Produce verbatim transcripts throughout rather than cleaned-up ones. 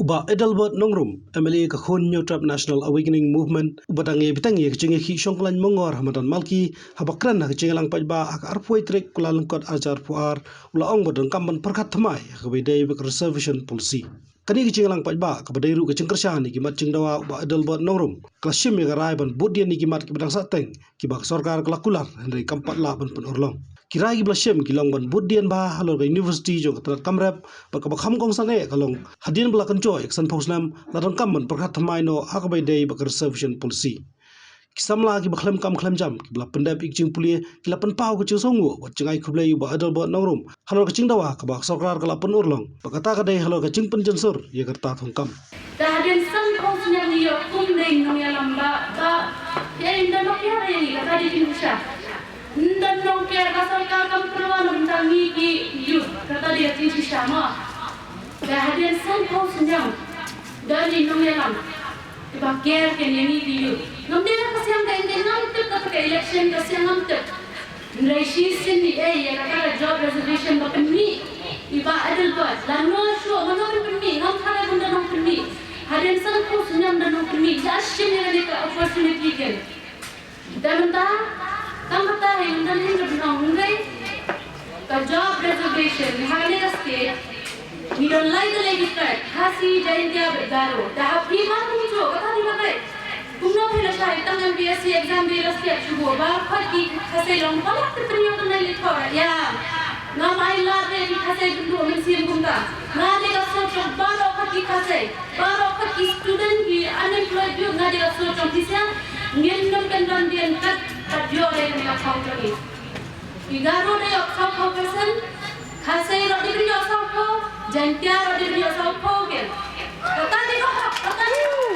Bah Adelbert Nongrum, M L A ka khun Hynñiewtrep National Awakening Movement, uba dang ïa bteng ïa ka jingïakhih shongkhlain mongor ha madan Malki, haba kren ha ka jingïalang paidbah ha ka arphew tarik Kyllalyngkot arhajar arphew ar, u la ong ba donkam ban pyrkhat thymmai ha kaba ïadei bad ka reservation policy. Kane ka jingïalang paidbah kaba dei ruh ka jingkyrshan ïa ki mat jingdawa u Bah Adelbert Nongrum, ka la shim ïa ka rai ban bud dien ïa ki mat kiba dang sahteng, kiba ka sorkar ka la kular, hynrei kam pat lah ban pynurlong. Ki rai kiba la shim ki long ban bud dien bha halor ka university jong ka tnat kam rep, bad kaba kham kongsan eh ka long, hadien ba la kynjoh ïa ka sanphew snem, la donkam ban pyrkhat thymmai noh ha kaba ïadei bad ka reservation policy. Ki samla kiba khlem kam khlem jam, kiba la pyndep ïa ka jingpule, ki la pynpaw ka jingsngewnguh bad jngai khublei ïa u Bah Adelbert Nongrum halor ka jingdawa kaba ka sorkar ka la pynurlong, bad kata ka dei halor ka jingpynjynjar ïa ka rta thungkam. Te hadien sanphew snem ngi ïoh kum dei nongïalam ba, ba, ïa ynda nongker ïa ngi kata dei jingshisha. Ynda nongker ka sorkar kam pynwan ynda ngi ki youth kata dei jingshisha mo. Te hadien sanphew snem da ngi nongïalam. Te ba ker ken ïa ngi ki youth. Ngam dei ka siang ka ïa ngam tip kata ka election ka siang ngam tip. Hynrei shisien ni ei ïa kata ka job reservation ba pynmih i Bah Adelbert. Lano shuh mano ban pynmih, ngam tharai ban da nongpynmih. Hadien sanphew snem da nongpynmih, da shim ïa kane ka opportunity ken. Da mynta, tang kata hi mynta hi ka bnong hynrei ka job reservation ha kane ka state. Ngi don lai tylli ki tribe, Khasi, Jaiñtia bad Garo. Da ha phi ba kumjuh, kata phi ba kai. Kumno phi la shai tang M P S C exam phi la stiap shuh ba khot ki Khasi long palat te pynïoh tang nai li thor. Ïa. Ngam ai lad ïa ki Khasi kynduh mynsiem kumta. Nga dei ka sur jong baroh khot ki Khasi. Baroh khot ki student ki unemployed youth nga dei ka sur jong ki siang. Ngin nym kynran dien kat kat ïoh dei kane ka thaw jong ngi. Ki Garo dei ïoh sawphew percent, Khasi ruh dei ban ïoh sawphew, Jaiñtia ruh dei ban ïoh sawphew ken. Kata dei ka hok, kata dei ka hok.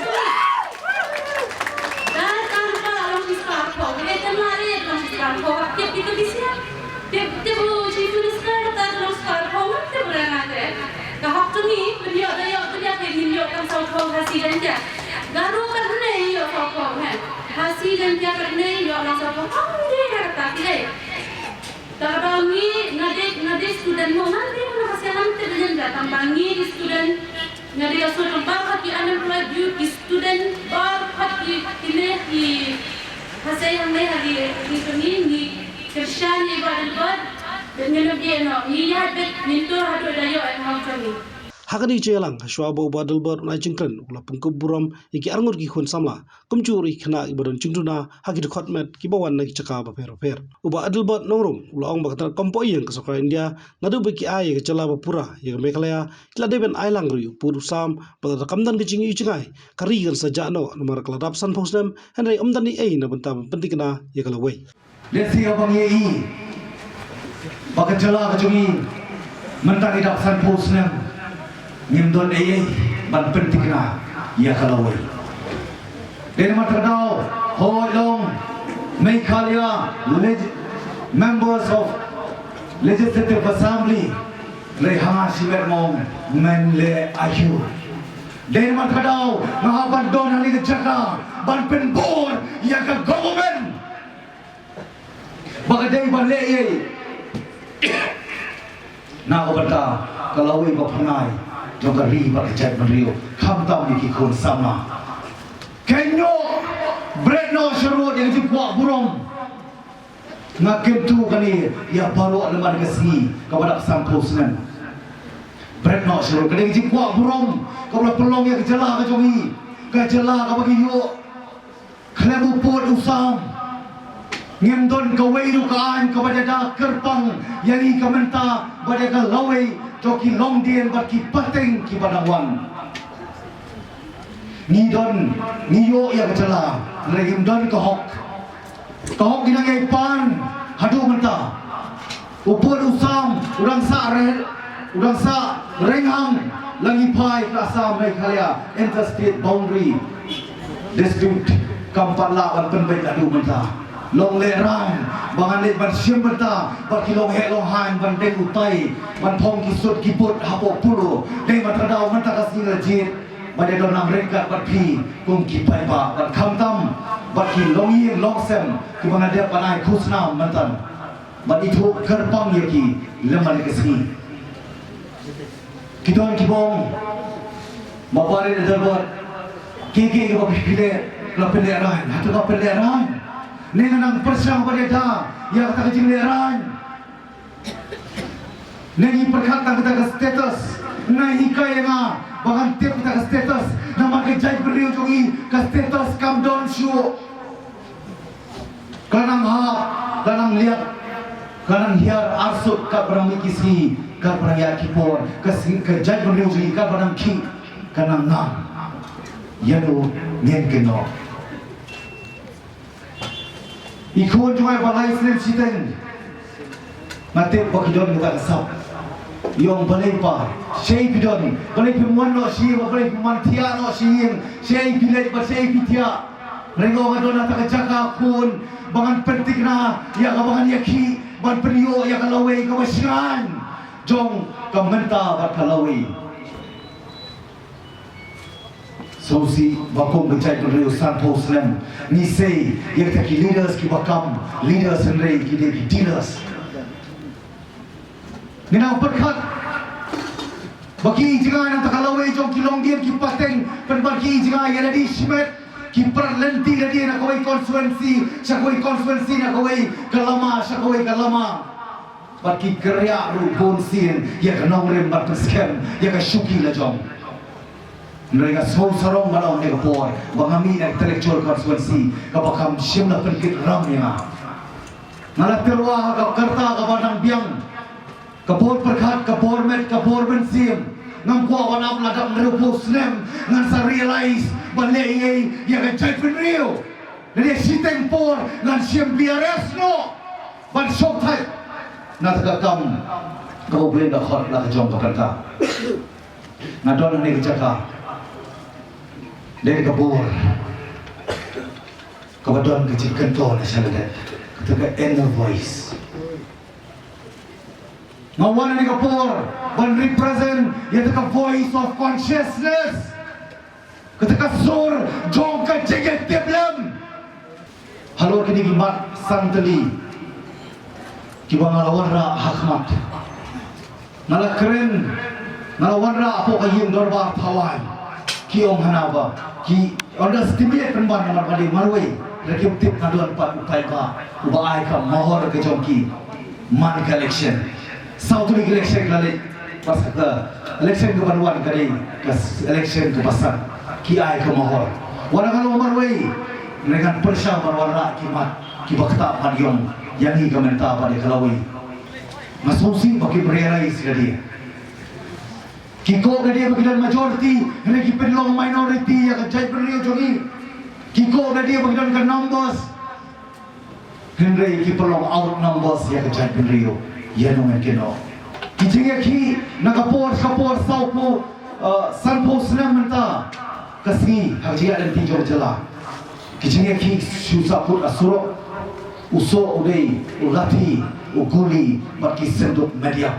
Dei tang ba la long ki sawphew, dei tang ba la long ki sawphew, tip kito ki siang. Tip, tip u Chief Minister kata long sawphew, tip ba la nga te. Ka hok jong ngi, pynïoh da ïoh, pynïoh da ngin ïoh tang sawphew Khasi Jaiñtia. Garo katne ïoh sawphew, he. Khasi Jaiñtia katne ïoh lang sawphew, kam dei ha kata ki dei. Tang ba ngi nga dei, nga dei student mo, nga dei nga ka siang ngam tip ïa ka, tang ba ngi dei student, nga dei ka sur jong baroh ki unemployed youth, ki student, baroh ki, kine ki Khasi hangne ha ki, ki ngi, ngi kyrshan ïa i Bah Adelbert, bad ngin ym ïeh noh, ngi ïaid bad ngin tur haduh da ïoh ïa ka hok jong ngi. Ha kane ka jingïalang, ha shuwa ba u Bah Adelbert un ai jingkren, u la pynkup burom ïa ki arngut ki khun samla, kumjuh ruh ïa ki khynnah kiba don jingduna ha ki dkhot met kiba wan na ki jaka bapher bapher. U Bah Adelbert Nongrum u la ong ba ka tnat kam poh ïing ka sorkar India naduh ba ki ai ïa ka jylla ba pura ïa ka Meghalaya, ki la dei ban ai lang ruh ïa u pud u sam, ba lada kam don ka jingïohi jngai, ka ri kan sa jah noh namar ka la dap sanphew snem, hynrei ym don ei ei na bynta ban pynthikna ïa ka lawei. Lehse haba ngi ïohi ba ka jylla ka jong ngi mynta ngi dap sanphew snem, ngim don ei ei ban pynthikna ïa ka lawei. Dei namar kata ka daw, hooid long Meghalaya leg-, members of Legislative Assembly, hynrei ha nga shimet mo men leh aïu. Dei namar kata ka daw, nga hap ban don ha kane ka jaka ban pynbor ïa ka government. Ba ka dei ban leh ei ei na ka bynta ka lawei ba pynai jong ka ri bad ka jaitbynriew, khamtam ïa ki khun samla. Kynnoh bret noh sharud ïa ka jingkwah burom. Nga kyntu kane ïa baroh lem bad ka sngi kaba dap sanphew snem. Bret noh sharud, ka dei ka jingkwah burom kaba la pynlong ïa ka jylla ka jong ngi, ka jylla kaba ngi ïoh khlem u pud u sam. Ngim don kawei ruh ka aiñ kaba da kyrpang ïa ngi ka mynta bad ïa ka lawei jong ki longdien bad ki pateng kiba dang wan. Ngi don, ngi ïoh ïa ka jylla, hynrei ngim don ka hok. Ka hok ngi nang ïai pan haduh mynta. U pud u sam u dang sah re-, u dang sah rynghang la ngi phai ka Assam Meghalaya interstate boundary dispute, kam pat lah ban pynbeit haduh mynta. Long lehraiñ ba ngan leit ban shim bynta bad ki longheh longhaiñ ban deng utai, ban phong ki sut ki but hapoh Polo. Dei mynta ka daw, mynta ka sngi la jied ba dei don nang ryngkat bad phi kum ki paidbah bad khamtam bad ki longïing longsem kiba nga dep ban ai khusnam mynta. Bad ithuh kyrpang ïa ki lem bad ka sngi. Ki don kiba ong Ba barit da darbot, ki ki ba phi leh, la pynlehrain, hato ka pynlehrain? Ne nga nang pyrshang ba dei da ïa kata ka jinglehrain. Ne ngi pyrkhat tang kata ka status, nga hikai ïa nga ba ngan tip kata ka status. Namar ka jaitbynriew jong ngi ka status kam don shuh. Ka nang ha, ka nang liat, ka nang hiar arsut, katba nang mih ki sngi, katba nang ïaid ki por, ka sngi, ka jaitbynriew jong ngi katba nang khih, ka nang ngam. Ïa no ngin kynnoh. I khun jong nga ba lai snem shiteng. Nga tip ba ki don kata ka sap. Ïong balei pa, shaei phi don, balei phim wan noh sha ïing, balei phim wan thiah noh sha ïing, shaei phi leit bad shaei phi thiah. Hynrei nga don ha kata ka jaka khun ba ngan pynthikna ïa kaba ngan ïakhih ban pynïoh ïa ka lawei kaba shngaiñ jong ka mynta bad ka lawei. Sngewsih ba kum ka jaitbynriew sanphew snem ngi sei ïa kita ki leaders kiba kam leaders hynrei ki dei ki dealers. Ngi nang pyrkhat ba ki jngai na kata ka lawei jong ki longdien ki pateng, pynban ki jngai ïa lade shimet, ki prat lynti lade na kawei constituency sha kawei constituency, na kawei ka lama sha kawei ka lama. Bad ki kyrïah ruh bun sien ïa ka nongrim ban pynskhem ïa ka shuki lajong. Hynrei nga sngew sarong ban ong ha kane ka por ba nga mih na intellectual constituency kaba kam shym la pynkit ram ïa nga. Nga la tyrwa ha ka rta kaba dang biang, ka bor pyrkhat, ka bor met, ka bor mynsiem. Ngam kwah ban ap, la dap hynriewphew snem ngan sa realize ba leh ei ïa ka jaitbynriew. Lada shiteng por ngan shim B R S noh ban shong thait na kata ka kam kaba U Blei u la khot la ka jong ka bynta. Nga don ha kane ka jaka dei ka bor kaba don ka jingkyntu na sha lade, kata ka inner voice. Nga wan ha kane ka por ban represent ïa kata ka voice of consciousness. Kata ka sur jong ka jingïatiplem halor kine ki mat san tylli kiba nga la wanrah ha khmat. Nga la kren, nga la wanrah hapoh ka ïing dorbar Thawaiñ. Ki ong hana ba ki underestimate pynban namar ba dei marwei, hynrei kim tip nga don pat u paidbah uba ai ka mohor ka jong ki man ka election. Saw tylli ki election ki la leit, bad sa ka election kaba wan ka dei ka election kaba san, ki ai ka mohor. Wat la ka long marwei, hynrei ngan pyrshang ban wanrah ki mat kiba ktah ban ïong ïa ngi ka mynta bad ïa ka lawei. Nga sngewsih ba kim realize lade. Ki kwah lade ba ki don majority, hynrei ki pynlong minority ïa ka jaitbynriew jong ngi. Ki kwah lade ba ki don ka numbers, hynrei ki pynlong outnumbers ïa ka jaitbynriew. Ïa no ngin kynnoh? Ki jingïakhih na ka por sha ka por, saw phew, uh, san phew snem mynta ka sngi ha ka jingïaid lynti jong ka jylla. Ki jingïakhih shu sahkut ha surok, u soh u dei u lathi, u guli bad ki synduk media.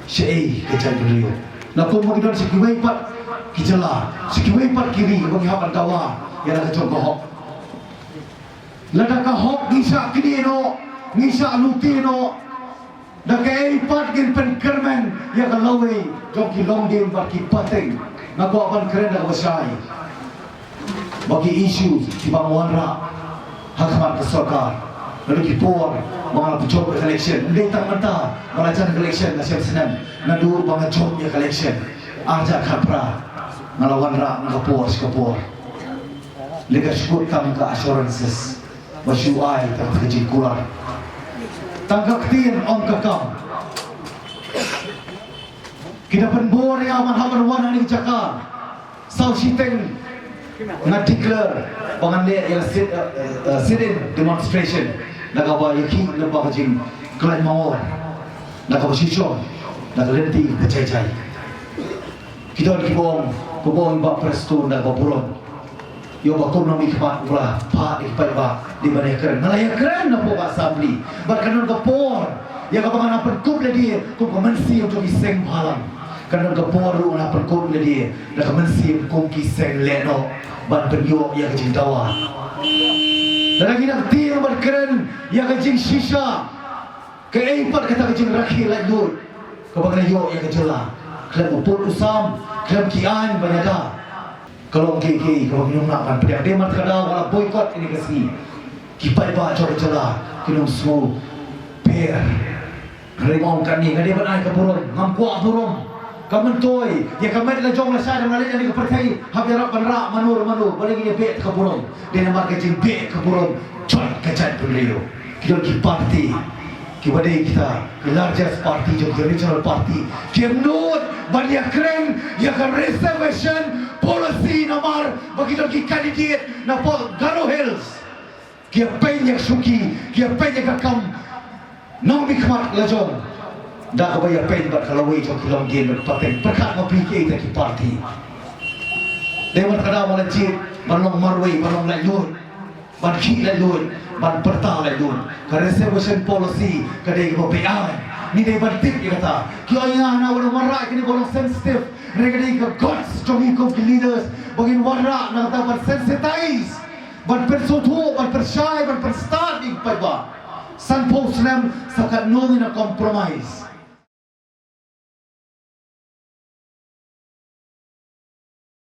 Shaei ka jaitbynriew? La kum ba ki don sha kiwei pat ki jylla, sha kiwei pat ki ri ba ngi hap ban dawa ïa la ka jong ka hok. Lada ka hok ngi shah kynnoh, ngi shah lute noh, da kaei pat ngin pynkyrmen ïa ka lawei jong ki longdien bad ki pateng? Nga kwah ban kren da kaba shai ba ki issues kiba nga wanrah ha khmat ka sorkar naduh ki por ba nga la pynjop ïa ka election, ym dei tang mynta ba la jan ka election, la shem snem, naduh ba nga jop ïa ka election arhajar khatphra, nga la wanrah na ka por sha ka por. Lada ka shu kut tang ka assurances ba shu ai tang ka jingkular, tang ka ktien ym ka kam. Ki da pynbor ïa nga ban hap ban wan ha kane ka jaka. Saw shiteng nga declare ba ngan leh ïa ka sit, eh, eh, sit-in demonstration na kaba ïakhih lyngba ka jingkhlaiñ mangor na kaba shisha na ka lynti ka jai jai. Ki don kiba ong, kiba ong ba Prestone na kaba burom. Ïoh ba kum nongmihkhmat u la phah ïa ki paidbah dei ban ïakren. Nga la ïakren hapoh ka assembly. Bad kan don ka por ïa kaba ngan pynkup lade kum ka mynsiem jong ki seng bhalang. Kan don ka por ruh ngan pynkup lade da ka mynsiem kum ki seng lehnoh ban pynïoh ïa ka jingdawa. Lada ngi nang tieng ban kren ïa ka jingshisha, kaei pat kata ka jingrakhe laitluid kaba ngi la ïoh ïa ka jylla khlem u pud u sam, Khlem ki aiñ ban ïada. Ka long kiei kiei kaba ngim lah ban pdiang. Dei namar kata ka daw ba la boycott ïa kane ka sngi. Ki paidbah jong ka jylla kin ym sngew pher. Hynrei nga ong kane, nga dei ban ai ka burom, ngam kwah burom. Ka myntoi ïa ka met la jong lashai da nga leit na kane ka pyrthei, hap ïarap ban rah mano mano, balei ngin ïa beh ka burom? Dei namar ka jingbeh ka burom jong ka jaitbynriew. Ki don ki party kiba dei kita ki largest party jong ki regional party, kim nud ban ïakren ïa ka reservation policy namar ba ki don ki candidate na pdeng Garo Hills. Ki ïapeiñ ïa ka shuki, ki ïapeiñ ïa ka kam nongmihkhmat la jong. Da kaba ïapeiñ bad ka lawei jong ki longdien bad pateng, pyrkhat ma phi kiei kita ki party. Dei namar kata ba la jied ban long marwei, ban long laitluid, ban khih laitluid, ban pyrta laitluid. Ka reservation policy ka dei kaba beaiñ. Ngi dei ban tip ïa kata. Ki ong ïa nga, hana ba la wanrah kane ba long sensitive, hynrei ka dei ka guts jong ngi kum ki leaders ba ngin wanrah na kata ban sensitize, ban pynsngewthuh, ban pynshai, ban pynstad ïa ki paidbah. Sanphew snem sa katno ngin ïa compromise.